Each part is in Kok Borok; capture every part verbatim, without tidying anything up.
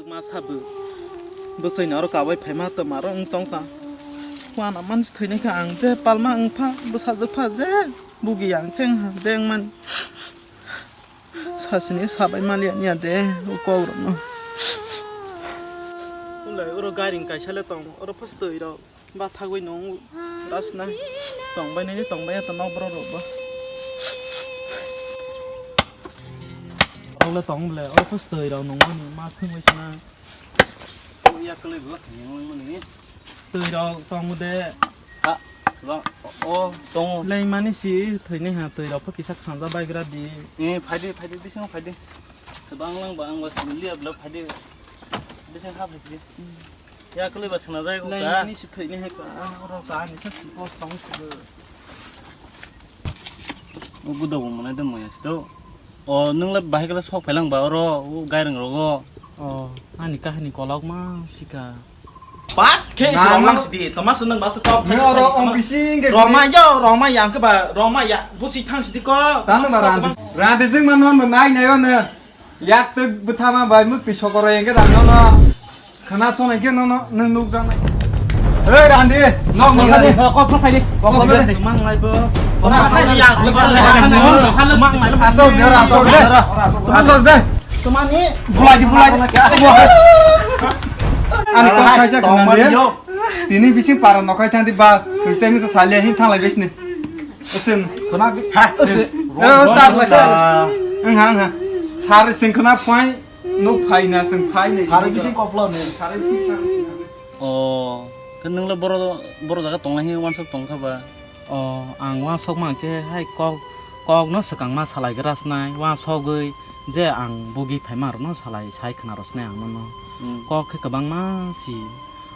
Ma sabu. Bwswini oro kabai phaima twma rok wng tong kha. Wana mansi thwinai kha ang je palma wng pha, bwsajwk pha je bugi yang khe wng ha je wng mani. Sasini sabai maliya niya de, o kok rokno. Ulai oro gairing kaisa le tong, oro phas twi rok. Bathagwi nung rasna tongbai nini tongbai ya to nok borok rok bo. Rok le tong ble o kho stoi rok nung mani ma sung bai sna. Ya kle bo nung mani. Twi rok tong de. Ha, ba o tong. Lei mani si thoi ne ha twi rok pho kisa khanja bai gra di. Eh, phai di, phai di, bising phai di. Sebang lang ba ang ba sili ya bla phai di. Bising ha phai di. Ya kwlwi ba swnajak o Nai ka. Nini si thwini hai ka, ah, oro ka, ani sa si post tong si bo. O gudo bo mwnai de moya si do. O nwng le bahai kala sok phailang ba oro, o gairang rogo. O, ani kahini kolok ma sika. Pat khe si Nang rong lang si di, toma swnang ba se kok Nang oro ong bising ke Roma yo, Roma yang ke ba, Roma ya, bu si thang si di ko. Tang ba randi. Randi jing ma non nai nai o ne. Yak twi bwthama bai muk twi sokoro engke da nono. Khana sonai khe nono nwng nuk jang nai. Hei randi, nok nok Kok de, kok sok khai di. Kok sok khai di. Mang lai bo. Mang lai. Asal de, asal de. Asal de. Tumani. Bulai di, bulai di. Ani kok kaisa khana di. Tini bising para nokai thang di bas. Twi temi sa salia hin thang lai bisni. Osen. Khana bi. Ha. Osen. Eh, tak lai. Engha, engha. Sar sing khana phai. Nuk phai na sing phai ne. Sar bising koplo ne. Sar bising. O, khe nwng le boro, boro jaga tong lai hin wansok tong kha ba? O, ang wansok ma khe hai kok, kok no swkang ma salai gra snai, wansogwi je ang bugi phaima rok no salai sai khna rw snai ang nono. Hmm. Kok khe kwbangma si.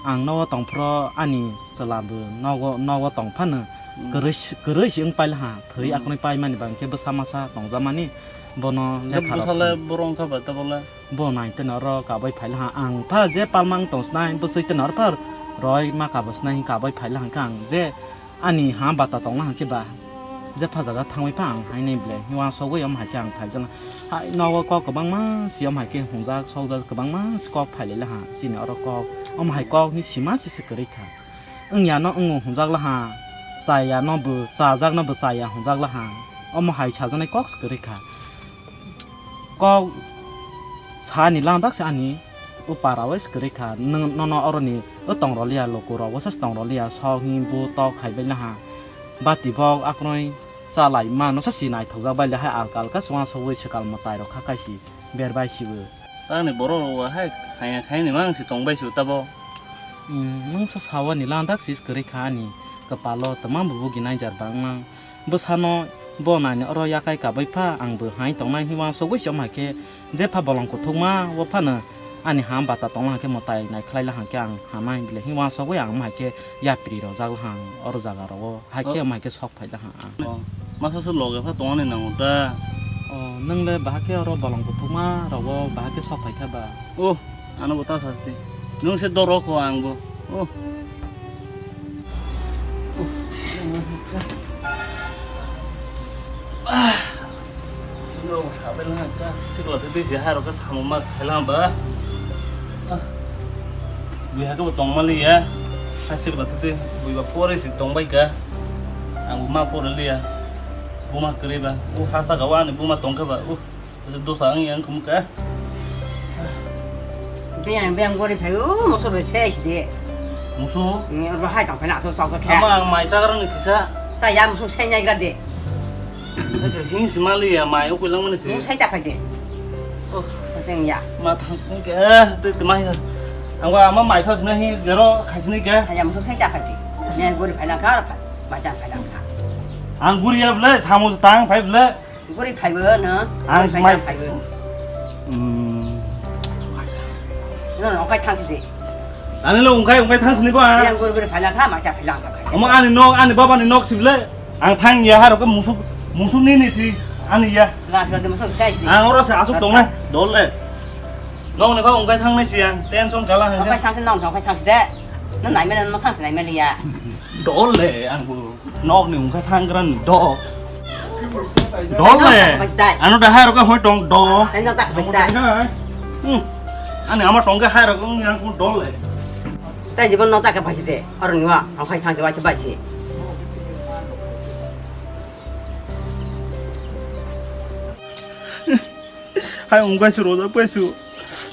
Ang nogo tongphro ani chwla bo nogo, nogo tongphano Hmm. kwrwi si, kwrwi si wng paila ha. Thwi Hmm. akhornwi paimani ba hwnkhe bwsa masa tongjamani bono Hwnkhe lekha rok bwsale thang. Boro wngkha ba tabole? Bo nai teno oro kabai phaila ha. Ang pha je palmang tong snai bwswi teno oro pha roi ma kabo snai kaboi phaila hwnkhe ang je ani ha bata tongla hwnkhe ba je pha jaga thangwi pha ang hainai ble. Wansogwi omo hai khe ang phaijala. Hai nogo kok kwbangma si omo hai khe hungjak sokjak kwbangma si kok phailaila ha. Chini oro kok omo hai kok ni sima si se kwrwi kha. Wngya no wngo hunjak laha, chaya no bo chajak no bo chaya hunjak laha. Omo hai sajaknai kok se kwrwi kha. Kok sani landak se ani o para o se kwrwi kha. Nwng nono oroni o tong roliya, luku rok o se tong roliya, sok hi bo tok khai bai laha. Bati bok akroi chalai ma no se si naithok jak bai le hai alka alka se uansugwi swkang mwtai rok kha kaisi. Ber bai sibo. Ani borok rok hai haya khaini mang si tong bai si tabo. Hmm, mungsa sawa ni landak sis kwrwi kha ani kwpalo twma bo bugi nai jar bang mang. Bwsano bo nai ni oro yakai kabai pha ang bo hai tong nai hi uansugwi se omo hai khe je pha bolong kuthuk ma o phano ani ha bata tong la hang khe mwtai nai khlai la hang khe ang ha nai bile hi uansugwi ang omo hai khe yapri rok jak la hang oro jaga rogo. Hai khe Oh. Mai khe sok phai da ha ang. Oh, masa se loge pha tongani nango da. Oh, nwng le bahai khe oro bolong kuthukma rogo bahai khe sok phai kha ba? Oh, ano bo ta sa ti. Nwng se doro ko ang bo. Oh. Ah. Sino sabai lang ka, sikla tete si haro ka samo ma khela ba. Ah. Bui ha ka tong mali ya. Ha sikla tete bui ba pore si tong bai ka. Ang ma pore li ya. Buma kre ba. U ha sa ga wa ni buma tong ka ba. U. Dosa ang yang kum ka. Beng beng gori thayo, moso roi se de. Moso? Ni ro hai tang phena so sok sok khe. Ama ang mai sa garang ni kisa. Sa ya moso se nyai gra de. Ese hing si mali ya mai ukui lang mani si. Moso se ta phai de. Oh. Seng ya. Ma thang sung ke te te mai. Ang wa ama mai sa sina hi gero khai sini ke. Sa ya moso se ta phai de. Ni gori phai lang kha, mai ta phai lang kha. Ang guri ya ble, samu tang phai ble. Guri phaibo no. Ang guri phai mai phaibo. Hmm. No, no, kai thang si. Ani lo ungkai, ungkai thang sini ko, ah. Yang guri guri phai lang kha, ma cha phai lang kha. Omo ani nok, ani baba ni nok sible. Ang thang ya haro ke musuk, musuk ni ni si ani ya. Gas gas musuk sai si. Ang oro se asuk tong na, dol le. Nok ni ko ungkai thang nai si ang, tension kala hai. Ungkai thang si nok, ungkai thang si de. No nai mene, no thang si nai mene ya. Dol le ang bu. Nok ni ungkha thang gran do. Dol le. Ano da hai ro ka hoi tong do. Ano da hai. Hmm. Ani ama tongke hai rok wng yang kun dol le. Tai jibon no ta ke bai de. Aro niwa ang khai thang de bai bai si. Hai wng bai su roja bai su.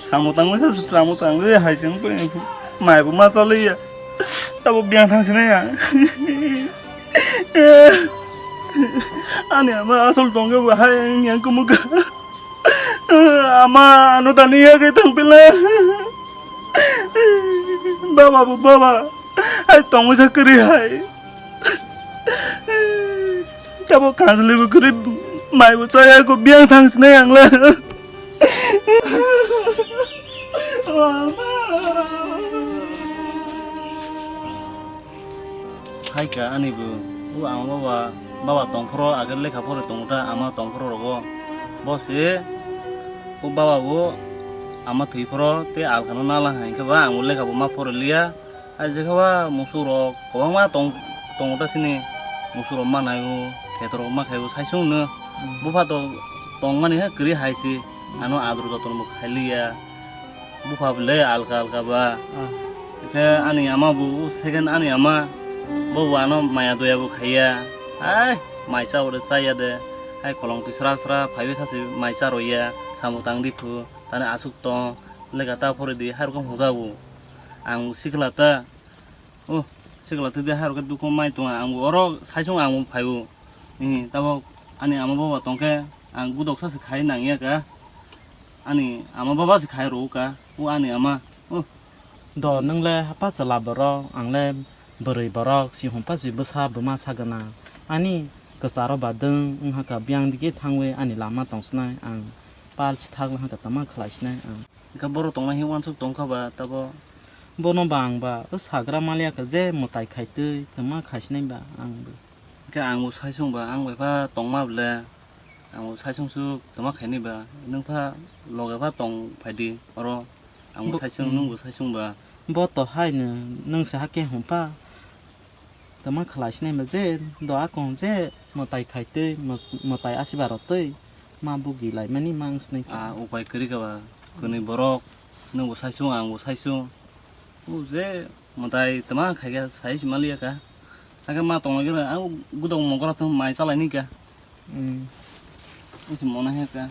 Samo tang bai sa samo tang bai hai jeng bai. Mai bo ma sa le ya. Tabo biang thang sine ya. Ani ama asol tongke bo hai yang kumuka. Ama ano tani ya ke tang pila. Baba bo baba. Hai tong sa kri hai. Tabo kanjli bo kri mai bo saya ko biang thang sine yang la. Hai ka ani bo, o ama baba, baba tongphoro age lekha pore tongo ta ama tongphoro rogo. Bo se o baba bo ama thwi phoro te alkano nala hai khe ba ang bo lekha bo ma pore liya. Hai je khe ba musuk rok kwbangma tong, tongo ta sini musuk rok ma nai o, kheto rok ma khai o, saisung no bupha to tongmani khe kwrwi hai se ano ador joton bo khai liya. Bupha bole alka alka ba. Ah. Khe ani ama bo second ani ama bo bo ano maya doya bo khaiya. Ai mai cha ore chaya de. Hai kolong twi sra sra phaiwi thasi mai cha roya. Samung tang di phu. Tani asuk tong. Lega ta phore di hai rokong hungja bo. Ang sikla ta. Oh, sikla twi de hai rokhe dukhu mai tong ang bo. Oro saisung ang bo phai o. Ni tabo ani ama baba tongkhe ang gudok sa se khai nang ya ka. Ani ama baba se khai rw ka, o ani ama, o. Do, nwng le hapha chwla borok, ang le bwrwi borok, si hwn pha si bwsa bwma sa gwnang. Ani kwcharo ba dwng wng hakha, biyang dige thangwi ani lama tong sinai, ang pal si thak wng hakha, tama khlai sinai ang. Hwnkhe borok tongnai hwnwi uansuk tong kha ba tabo? Bono ba ang ba, o sagra maliya kha je mwtai khai twi, tama khai sinai ba ang bo. Hwnkhe ang bo saisung ba, ang bai pha tongma bole, ang bo saisung suk tama khaini ba, nwng pha loge pha tong phai di oro, ang bo Bo-, saisung, mm. Nwng bo saisung ba. Bo to hai no, nwng se hakhe hwn pha, tama khlai sinai ba je, do akung je mwtai khai twi, mw-, mwtai asiba rw twi, ma bugi lai mani ma wng sinai kha. Ah, upai kwrwi kha ba, kwnwi borok, nwng bo saisung, ang bo saisung. O je mwtai tama khai kha, sai si maliya kha. Hakhe ma tongwi khe ang gudok mokra thum mai chalai ni kha. Hmm. Isi mona he kha.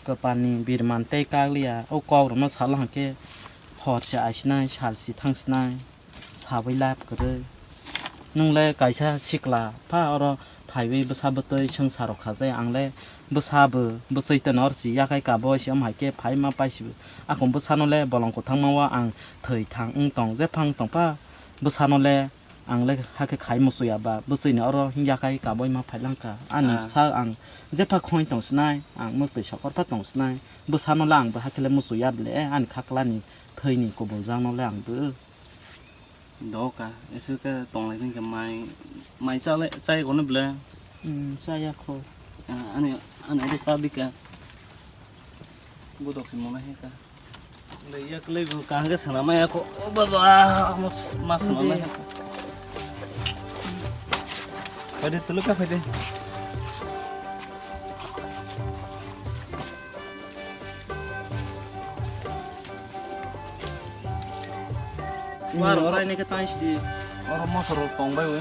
Kwpalni birman tei kakliya, o kok rokno salo hwnkhe hor se aisinai, sal si thangsinai, sabai lab kwrwi. Nwng le kaisa sikla pha oro phaiwi bwsa bwtwi swngsa rok kha je, ang le bwsa bo bwswi teno oro si yakhai kabo si, omo hai khe phai ma paisibo. Akung bwsano le bolong kwthangma o ang thwi thang wng tong, jephang tong pha bwsano le ang le hakhe khai muchwi ya ba, bwswini oro himya khai kabui ma phai lang kha. Ani Ah. Sa ang jepha khoi tong sinai, ang mwtwi sokor pha tong sinai, bwsano le ang bo hakhe le muchwi ya ble, ani khaklani thwini kubul jakno le ang bo. Doka, ese khe tong lai khe mai, mai cha le, chai kono ble. Hmm, chaya kho. Ah, ani, ani abo cha bika. Gudok si mona he kha. Yak le gu kaham ke sana maya ko. O baba, amo mas sana maya ko. Phaidi tulu ka phaidi. Bar bai ne ke tai sidi. Oro mosoro tong bai wi.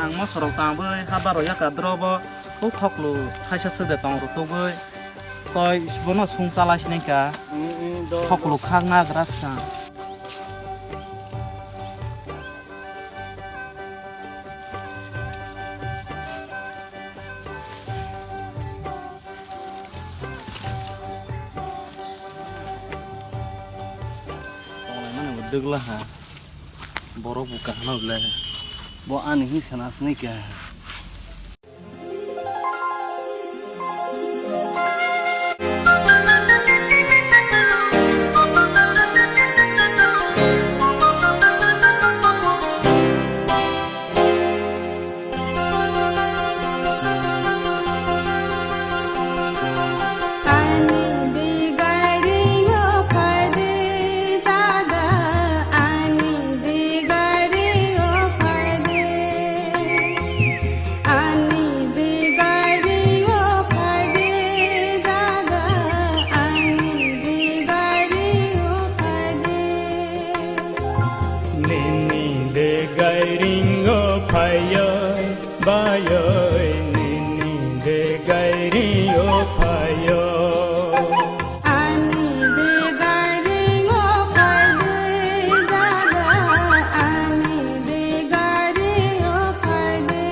Ang mosoro tang bai ha baro ya ka dro bo. O thoklu thaisa sede tong ru tugui. Toi bono sung chalai sinai ka. Thoklu khak na gra sa. Tonglai mani bo dwgla ha. Borok bo kaham le. Bo ani hi sana sinai ka. Ani de gairing o phai de dada, ani de gairing o phai de.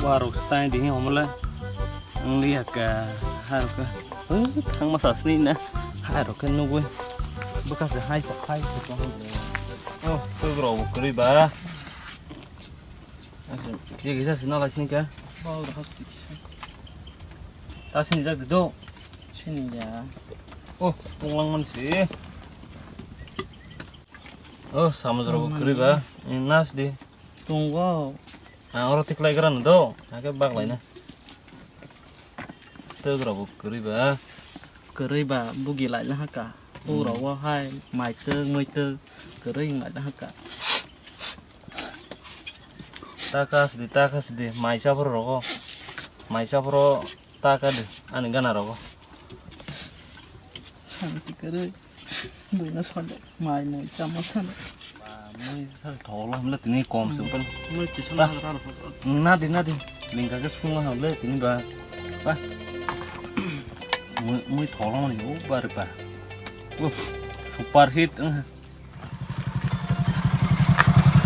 Warok tai di hing homole. Ang liya ka, hai rok ka. Ui, thang masa sini na. Hai rok ka nugui. Bwkha se hai sa, hai sa. Oh, tu rok kwrwi ba. Kisa kisa sini lai sini ka. Bau rok hasti kisa. Ta sini jak do. Sini ya. Oh, tunglang man si. Oh, samudra bo kwrwi ba. Nas di. Tongo. Ang oro tiklai gra no do. Ake bak lai na. Tei gra bo kwrwi ba. Kwrwi ba bugi lai na haka. Pura wo hai mai tei mui tei kwrwi lai na haka. Taka sidi, taka sidi. Mai cha phoro rogo. Mai cha phoro taka di. Ani gana rogo. Santi kwrwi. Buino salo, mai mui chama salo. Mui sal tholo hamle tini kom se upan. Mui kisa na ral. Na di, na di. Lingka ke sung hamle tini ba. Ba. Mui, mui tholo mani o bar ba. Uff, super hit.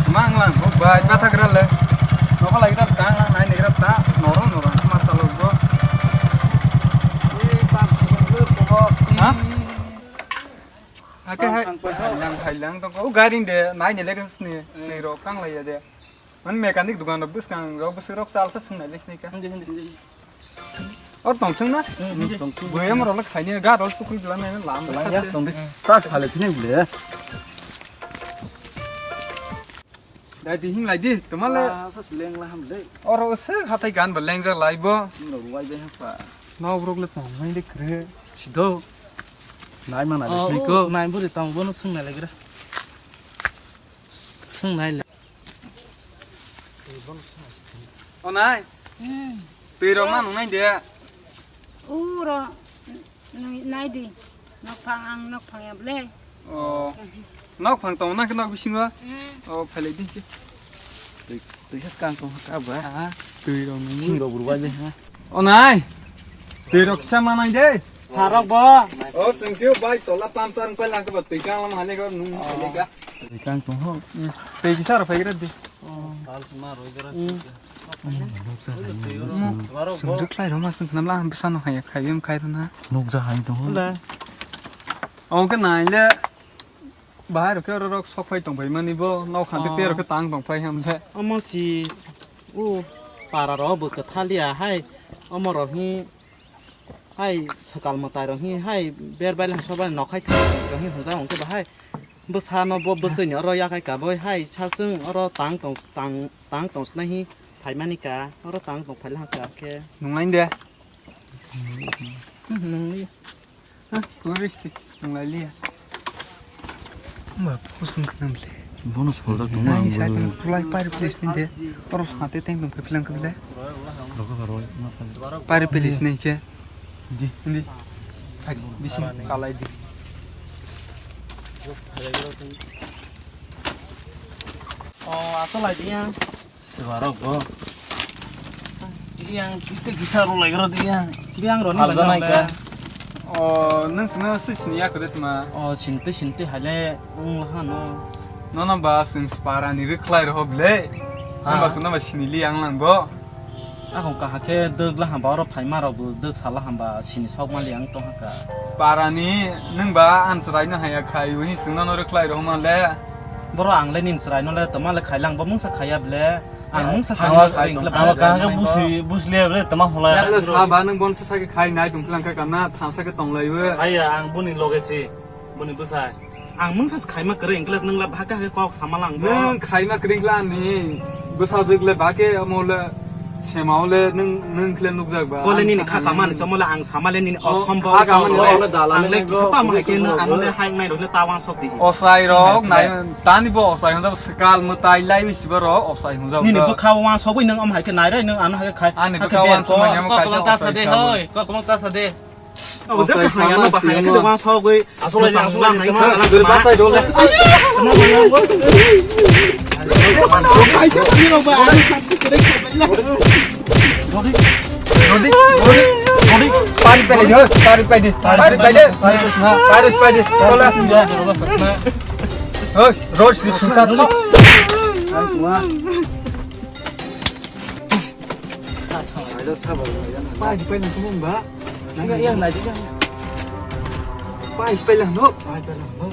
Mang lang, oh, bai, bathak ral le. Nokha lai ral, kang lang, nai ni ral ta, norong, norong, ma salo go. Ha? Ake hai. Hailang, hailang tongkha. O gari de, nai ni legas ni, ni rok kang lai ya de. Man mechanic dukan rok bwskang rok bwswk rok chal khe swng nai le sini ka. Hindi, hindi, hindi. Or tong thung na? Hindi. Boyam rok le khaini ga rok sukri dulan nai lam. Lang ya tong di. Ta khale khini le. Dai di hing lai di, tuma le. Ah, sa sileng la ham le. Or o se hatai gan ba leng ja lai bo. Rok wai de ha pa. Nok rok le tong nai de kre. Sido. Nai mana de sini ko. Nai bo de tong bo no swng nai le gra. Swng nai le. O nai. Hmm. Twi rok ma nung nai de. Uro nai di. Nok phang ang nok phang ya ble. O. Nok phang tong na ke nok bisingo. Hmm. O phalai di. Twi, twi sa kang tong ka ba. Aha. Twi rok nung. Sing rok buru ba de ha. O nai. Twi rok sa ma nai de. Harok bo. O singsiu bai tola pamsar wngpai langkha ba twi kang lam hale go nung hale ga. Twi kang tong ho. Twi kisa rok phai gra di. Sal sima roi gra. Sing rok lai roma sing nam la bwsa no khai khai em khai na. Nuk ja hai tong ho. Ong ke nai le. Bahai rok khe oro rok sok phai tong phai mani bo nok khan te rok khe tang tong phai ham le. Omo si o para rok bo kwthaliya hai omo rok hi hai swkal mwtai rok hi hai ber bai lang sok bai nok khai thang rok hi hwnjak hwnkhe bahai bwsa no bo bwswini oro yakhai kabui hai saswng oro tang tong tang tong swnai hi phaimani ka oro tang tong phai lang ka khe. Nung lain de. Nungli. Ha, tourist nung lai liya. Ma, kusung khnam le. Bono solda tong. Nai sa tong tulai pari place ni de. Oro sate teng tong philang kable. Rogo roi. Pari place ni ke. Di, di. Hai, bising kalai di. Oh, ato lai dia. Sibarok bo. Yang tei kisa rw lai gra di yang. Yang rw ni. Alga nai ka. O nung sino si sini ya kudet ma. O sinti sinti hale ung laha no. Nono ba sing spara ni rwkhlai rw ble. Nang ba sino ba sini li yang lang bo. Akong kaha khe dwk la hamba oro phaima rok bo dwk sala hamba sini sok mali ang tong haka. Para ni nung ba ansrai no haya khai uni sing nono rwkhlai rw ma le. Boro ang le nin srai no le toma le khai lang bo mungsa khaya ble. Ang mungsa sani ang kaham khe busi busli ble tama holai. Yakle sa ba nung bonsa sa khe khai nai tong phlang kha kana thangsa khe tong lai we. Haiya ang buni loge si buni bwsai. Ang mungsa se khaima kwrwi, wngkhe le nwng le bahai khe kok sama lang bo. Nwng khaima kwrwi wngkhe le ani bwsajwk le bahai khe omo le sema o le nwng, nwng khe le nukjak ba. Bo le nini kha kama ni somo le ang sama le nini osombhob. Ang le kisa pam hai khe nwng ano le hai nai rok le ta wansok di. Osai rok nai tani bo osai hwnjak, swkal mwtai lai bisi borok osai hwnjak. Nini bwkha wansogwi nwng omo hai khe nai rwi nwng ano hai khe khai. Ani bwkha wansogwi nwng kaisa osai. Kokolong ta sa de. Abo je kahaya no bahai khe de wansogwi. Aswk lai, aswk lai, aswk lai. Kaisa bini rok ba. Rodi, rodi, rodi, rodi. Pari pai di, pari pai di, pari pai di, pari pai di. Tola. Hoi, rod si khusa. Pai, pai, nang tumung ba. Nang yang nai jika. Pai, pai lang no. Pai, pai lang no.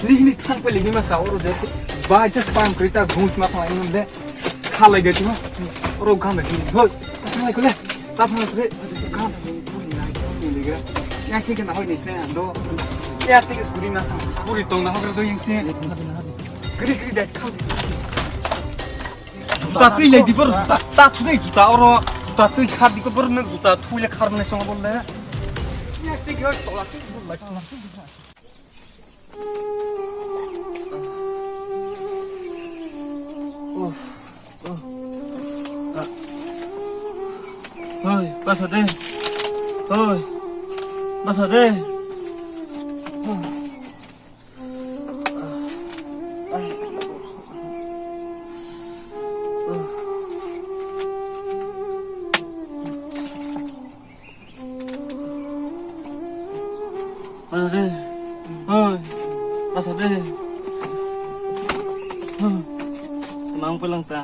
Ni, ni thang pai lagi masa oro je. Ba, just pam kereta gus ma thang ini de. Khalai gati ma. Oro gam lagi. Hoi. Thang lagi le. Tap thang lagi. Gam. Yang sih kena hoi ni sih ando. Yang sih ke suri na thang. Puri tong na hoi do yang sih. Gri, gri, dek kham. Juta twi lai di bor juta ta thu dei juta oro juta twi khar di bor nang juta thui le khar mane song bol le. Hoi, basa de. Hoi. Basa de. Asa de. Oi. Asa de. Mang pelang ta.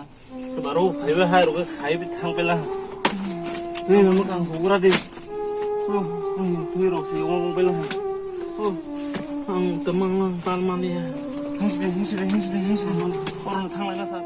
Sebaro phaiba hai rok khai bi thang pela. Ni mo kang hugra de. Oh, oh, tui rok si ong pela. Oh, ang temang lang pal mani ya. Hins de, hins de, hins de, hins de. Orang thang lai na sa.